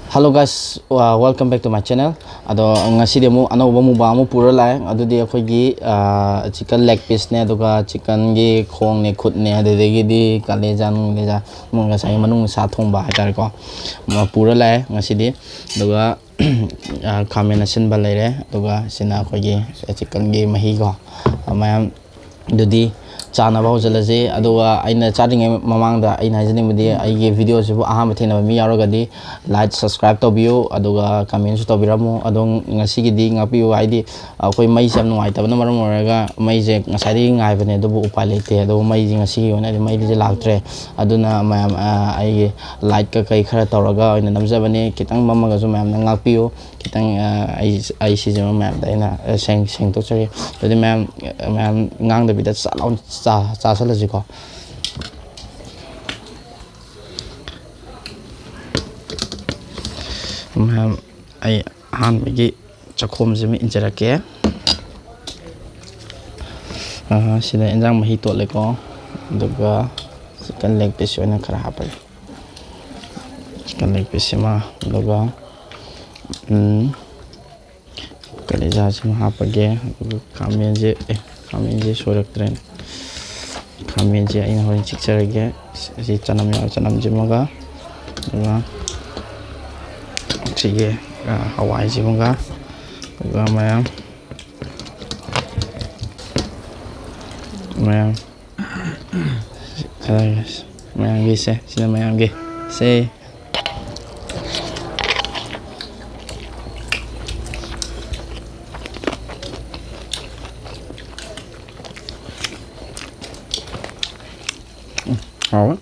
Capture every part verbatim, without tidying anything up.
Hello guys, uh, welcome back to my channel. ꯑꯗꯣ ꯉꯁꯤꯗꯤ ꯑꯃꯨꯛ ꯑꯅꯧꯕ mukbang ꯑꯃ ꯄꯨꯔ ꯂꯥꯛꯑꯦ꯫ ꯑꯗꯨꯗꯤ ꯑꯩꯈꯣꯏꯒꯤ chicken leg pieceꯅꯦ, ꯑꯗꯨꯒ chickenꯒꯤ ꯈꯣꯡꯅꯦ, ꯈꯨꯠꯅꯦ, ꯑꯗꯨꯗꯒꯤꯗꯤ ꯀꯂꯦꯖꯥ ꯅꯨꯡꯂꯦꯖꯥ, ꯉꯁꯥꯏꯒꯤ ꯃꯅꯨꯡ ꯁꯥ ꯊꯣꯡꯕ ꯍꯥꯏꯇꯥꯔꯦꯀꯣ, ꯑꯃ ꯄꯨꯔ ꯂꯥꯛꯑꯦ ꯉꯁꯤꯗꯤ꯫ ꯑꯗꯨꯒ ꯈꯥꯃꯦꯟ ꯑꯁꯤꯟꯕ ꯂꯩꯔꯦ, ꯑꯗꯨꯒ ꯁꯤꯅ ꯑꯩꯈꯣꯏꯒꯤ chickenꯒꯤ ꯃꯍꯤꯀꯣ, ꯃꯌꯥꯝ꯫ ꯑꯗꯨꯗꯤ ꯆꯥꯅꯕ ꯍꯧꯖꯤꯜꯂꯁꯤ꯫ ꯑꯗꯨꯒ ꯑꯩꯅ ꯆꯥꯗ꯭ꯔꯤꯉꯩ ꯃꯃꯥꯡꯗ ꯑꯩꯅ ꯍꯥꯏꯖꯅꯤꯡꯕꯗꯤ, ꯑꯩꯒꯤ videoꯁꯤꯕꯨ ꯑꯍꯥꯟꯕ ꯊꯦꯡꯅꯕ ꯃꯤ ꯌꯥꯎꯔꯒꯗꯤ like, subscribe ꯇꯧꯕꯤꯌꯨ, ꯑꯗꯨꯒ commentꯁꯨ ꯇꯧꯕꯤꯔꯝꯃꯨ꯫ ꯑꯗꯣ ꯉꯁꯤꯒꯤꯗꯤ ꯉꯥꯛꯄꯤꯌꯨ, ꯍꯥꯏꯗꯤ ꯑꯩꯈꯣꯏ ꯃꯩꯁꯦ ꯌꯥꯝ ꯅꯨꯡꯉꯥꯏꯇꯕꯅ ꯃꯔꯝ ꯑꯣꯏꯔꯒ ꯃꯩꯁꯦ ꯉꯁꯥꯏꯗꯒꯤ ꯉꯥꯏꯕꯅꯦ, ꯑꯗꯨꯕꯨ ꯎꯄꯥꯏ ꯂꯩꯇꯦ꯫ ꯑꯗꯨꯕꯨ ꯃꯩꯁꯦ ꯉꯁꯤꯒꯤ ꯑꯣꯏꯅꯗꯤ ꯃꯩꯁꯦ ꯂꯥꯛꯇ꯭ꯔꯦ꯫ ꯑꯗꯨꯅ ꯃꯌꯥꯝ, ꯑ, ꯑꯩꯒꯤ lightꯀ ꯀꯩ ꯈꯔ ꯇꯧꯔꯒ ꯑꯣꯏꯅ ꯅꯝꯖꯕꯅꯦ꯫ ꯈꯤꯇꯪ ꯃꯝꯃꯒꯁꯨ ꯃꯌꯥꯝꯅ ꯉꯥꯛꯄꯤꯌꯨ꯫ ꯈꯤꯇꯪ, ꯑ, ꯑꯩ, ꯑꯩ ꯁꯤꯖꯤꯟꯅꯕ ꯃꯌꯥꯝꯗ ꯑꯩꯅ, ꯑ, ꯁꯦꯡ-, ꯁꯦꯡꯗꯣꯛꯆꯔꯤ꯫ ꯑꯗꯨꯗꯤ ꯃꯌꯥꯝ, ꯃꯌꯥꯝ ꯉꯥꯡꯗꯕꯤꯗ ꯆꯥꯛ ꯂꯥꯎꯅ ꯆꯥ-, ꯆꯥꯁꯤꯜꯂꯁꯤꯀꯣ꯫ ꯃꯌꯥꯝ, ꯑꯩ ꯑꯍꯥꯟꯕꯒꯤ ꯆꯥꯛꯈꯣꯝꯁꯤꯃ ꯏꯟꯖꯔꯛꯀꯦ꯫ ꯑ, ꯁꯤꯗ ꯏꯟꯖꯥꯡ ꯃꯍꯤ ꯇꯣꯠꯂꯦꯀꯣ, ꯑꯗꯨꯒ chicken leg piece ꯑꯣꯏꯅ ꯈꯔ ꯍꯥꯞꯄꯒꯦ꯫ Chicken leg pieceꯁꯤꯃ, ꯑꯗꯨꯒ, ꯎꯝ, ꯀꯂꯦꯖꯥꯁꯤꯃ ꯍꯥꯞꯄꯒꯦ꯫ ꯑꯗꯨꯒ ꯈꯥꯃꯦꯟꯁꯦ, ꯑꯦ, ꯈꯥꯃꯦꯟꯁꯦ ꯁꯣꯏꯔꯛꯇ꯭ꯔꯦꯅꯦ꯫ ꯈꯥꯃꯦꯟꯁꯦ ꯑꯩꯅ ꯍꯣꯔꯦꯟ ꯆꯤꯛꯆꯔꯒꯦ꯫ ꯁꯤ ꯆꯅꯝ ꯌꯥꯎꯔ, ꯆꯅꯝꯁꯤꯃꯒ, ꯑꯗꯨꯒ ꯁꯤꯒꯤ, ꯑ, ꯍꯋꯥꯏꯁꯤꯃꯒ, ꯑꯗꯨꯒ ꯃꯌꯥꯝ, ꯃꯌꯥꯝ, ꯃꯌꯥꯝꯒꯤꯁꯦ, ꯁꯤꯅ ꯃꯌꯥꯝꯒꯤ ꯁꯦ꯫ ꯎꯝ, ꯍꯥꯎꯋꯦ꯫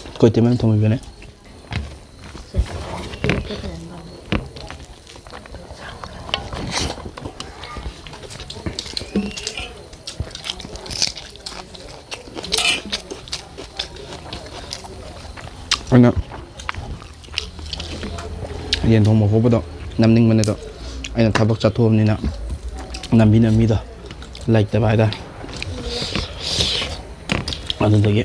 ꯑꯩꯈꯣꯏ ꯇꯦꯃꯦꯟ ꯊꯣꯡꯕꯤꯕꯅꯦ꯫ ꯑꯩꯅ ꯌꯦꯟ ꯊꯣꯡꯕ ꯈꯣꯠꯄꯗꯣ ꯅꯝꯅꯤꯡꯕꯅꯦ, ꯑꯗꯣ ꯑꯩꯅ ꯊꯕꯛ ꯆꯠꯊꯣꯛꯑꯕꯅꯤꯅ ꯅꯝꯕꯤꯅꯕ ꯃꯤꯗꯣ ꯂꯩꯇꯕ ꯍꯥꯏꯇꯥꯔꯦ꯫ ꯑꯗꯨꯗꯒꯤ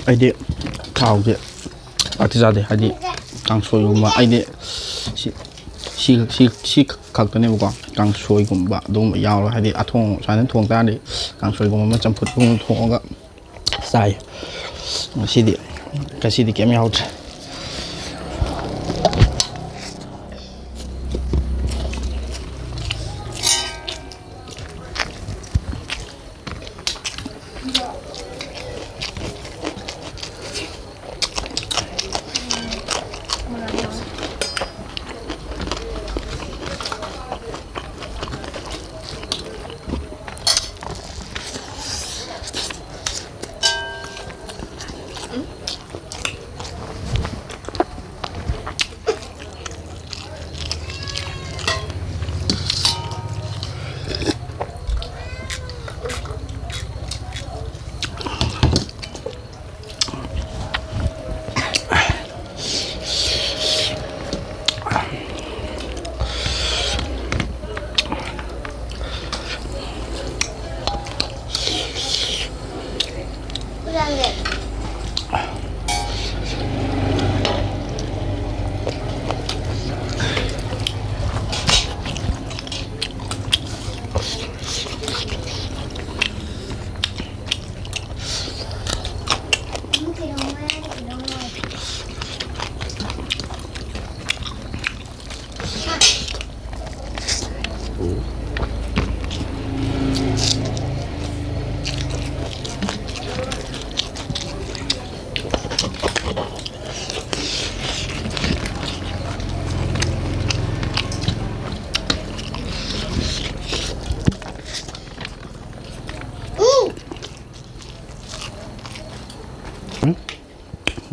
ꯑꯩꯗꯤ ꯊꯥꯎꯁꯦ ꯄꯥꯛꯇꯤ ꯆꯥꯗꯦ, ꯍꯥꯏꯗꯤ ꯀꯥꯡꯁꯣꯏꯒꯨꯝꯕ꯫ ꯑꯩꯗꯤ ꯁꯤ, ꯁꯤ, ꯁꯤ, ꯁꯤ ꯈꯛꯇꯅꯦꯕꯀꯣ, ꯀꯥꯡꯁꯣꯏꯒꯨꯝꯕ ꯑꯗꯨꯒꯨꯝꯕ ꯌꯥꯎꯔꯣꯏ꯫ ꯍꯥꯏꯗꯤ ꯑꯊꯣꯡ ꯁꯨꯃꯥꯏꯅ ꯊꯣꯡ ꯇꯥꯔꯗꯤ ꯀꯥꯡꯁꯣꯏꯒꯨꯝꯕ ꯑꯃ, ꯆꯝꯐꯨꯠꯀꯨꯝꯕ ꯊꯣꯡꯉꯒ ꯆꯥꯏ꯫ ꯉꯁꯤꯗꯤ, ꯉꯁꯤꯗꯤ ꯀꯩꯝ ꯌꯥꯎꯗ꯭ꯔꯦ꯫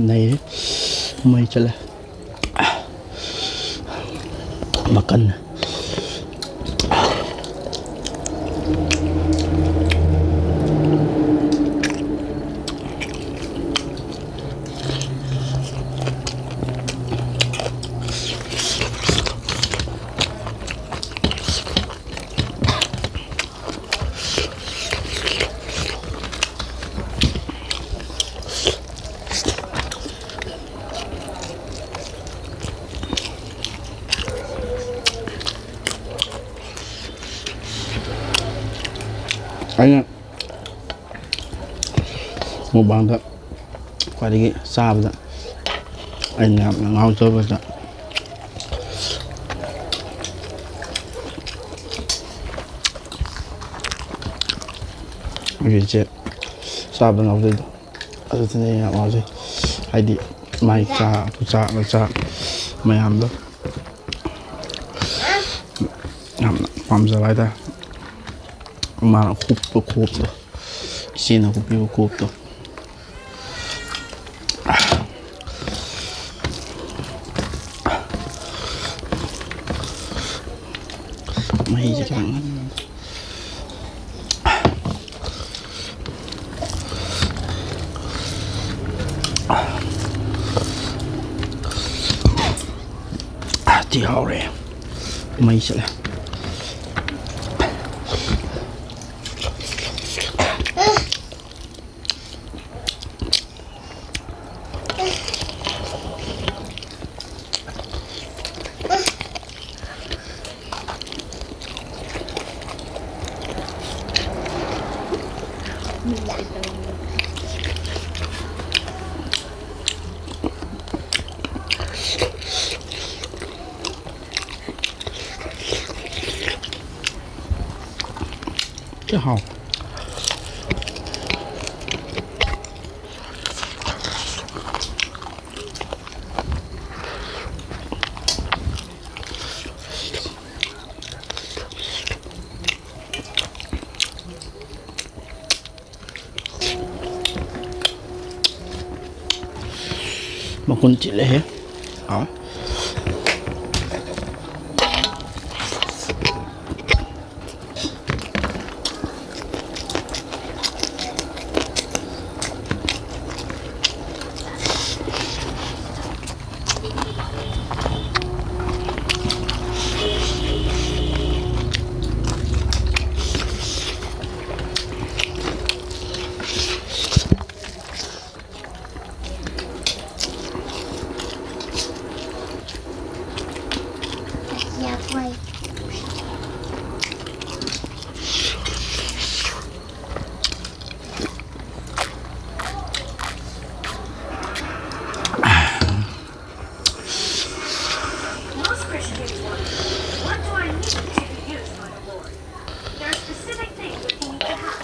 ꯅꯩꯔꯦ꯫ ꯃꯩ ꯆꯠꯂꯦ꯫ ꯃꯀꯟ꯫ ꯑꯩꯅ ꯃꯨꯛꯕꯥꯡꯗ ꯈ꯭ꯋꯥꯏꯗꯒꯤ ꯆꯥꯕꯗ ꯑꯩꯅ ꯌꯥꯝꯅ ꯉꯥꯎꯖꯕꯗ ꯍꯧꯖꯤꯛꯁꯦ ꯆꯥꯕꯗ ꯉꯥꯎꯖꯩꯗꯣ꯫ ꯑꯗꯨꯗꯨꯅ ꯑꯩ ꯌꯥꯝ ꯉꯥꯎꯖꯩ꯫ ꯍꯥꯏꯗꯤ ꯃꯥꯏ ꯆꯥ, ꯈꯨꯆꯥ, ꯃꯆꯥ ꯃꯌꯥꯝꯗꯣ ꯌꯥꯝꯅ ꯄꯥꯝꯖꯕ ꯍꯥꯏꯇꯥꯔꯦ꯫ ꯃꯥꯅ ꯍꯨꯞꯄ ꯈꯣꯞꯇꯣ, ꯏꯆꯦꯅ ꯍꯨꯞꯄꯤꯕ ꯈꯣꯞꯇꯣ꯫ ꯃꯍꯤꯁꯦ ꯈꯤꯇꯪ ꯇꯤ ꯍꯥꯎꯔꯦ꯫ ꯃꯩ ꯆꯠꯂꯦ꯫ ꯀꯌꯥ ꯍꯥꯎ꯫ ꯃꯒꯨꯟ ꯆꯦꯜꯂꯦꯍꯦ꯫ ꯍꯥꯎ꯫ Most Christians wonder, "What do I need to be used by the Lord?" There are specific things that you need to have.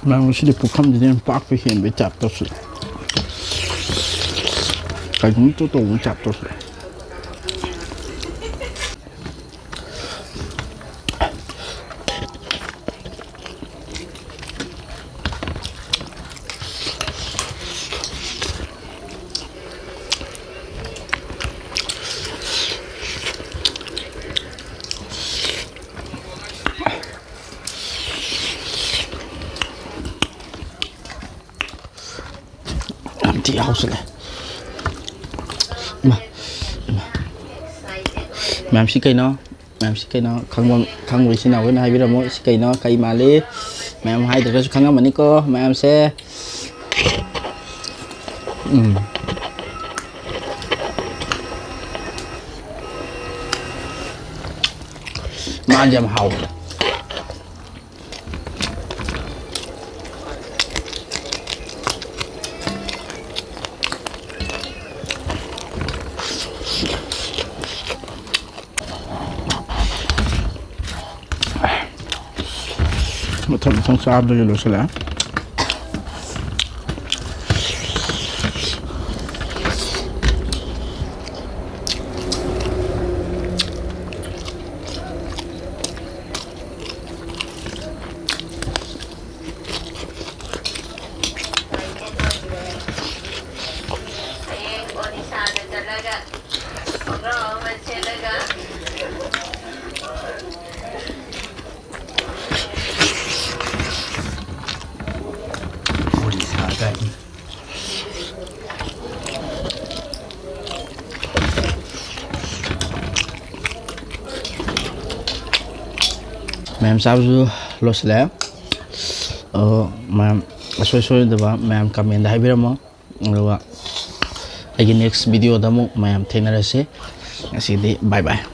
ꯃꯌꯥꯝ, ꯉꯁꯤꯗꯤ ꯄꯨꯈꯝꯁꯤꯗꯤ ꯌꯥꯝ ꯄꯥꯛꯄ ꯍꯦꯟꯕꯩ ꯇꯥꯏꯞ ꯇꯧꯁꯤꯜꯂꯦ꯫ ꯀꯩꯅꯣꯝꯇ ꯇꯧꯕꯩ ꯇꯥꯏꯞ ꯇꯧꯁꯤꯜꯂꯦ꯫ ꯌꯥꯝ ꯊꯤ ꯍꯥꯎꯁꯤꯜꯂꯦ꯫ ꯏꯃꯥ, ꯏꯃꯥ꯫ ꯃꯌꯥꯝꯁꯤ ꯀꯩꯅꯣ? ꯃꯌꯥꯝꯁꯤ ꯀꯩꯅꯣ? ꯈꯪꯕ, ꯈꯪꯕ ꯏꯆꯤꯟ ꯏꯅꯥꯎꯈꯩꯅ ꯍꯥꯏꯕꯤꯔꯝꯃꯣ꯫ ꯁꯤ ꯀꯩꯅꯣ? ꯀꯩ ꯃꯥꯜꯂꯤ? ꯃꯌꯥꯝ ꯍꯥꯏꯗ꯭ꯔꯒꯁꯨ ꯈꯪꯉꯝꯃꯅꯤꯀꯣ ꯃꯌꯥꯝꯁꯦ꯫ ꯎꯝ꯫ ꯃꯥꯁꯦ ꯌꯥꯝ ꯍꯥꯎꯕꯅꯦ꯫ ꯃꯊꯪ ꯃꯊꯪ ꯆꯥꯕꯗꯒꯤ ꯂꯣꯏꯁꯤꯜꯂꯛꯑꯦ꯫ ꯃꯌꯥꯝ ꯆꯥꯕꯁꯨ ꯂꯣꯏꯁꯤꯜꯂꯛꯑꯦ꯫ ꯑꯣ, ꯃꯌꯥꯝ ꯑꯁꯣꯏ ꯁꯣꯏꯗꯕ ꯃꯌꯥꯝ comment ꯍꯥꯏꯕꯤꯔꯝꯃꯣ, ꯑꯗꯨꯒ ꯑꯩꯒꯤ next video ꯗ ꯑꯃꯨꯛ ꯃꯌꯥꯝ ꯊꯦꯡꯅꯔꯁꯤ꯫ ꯉꯁꯤꯗꯤ bye bye꯫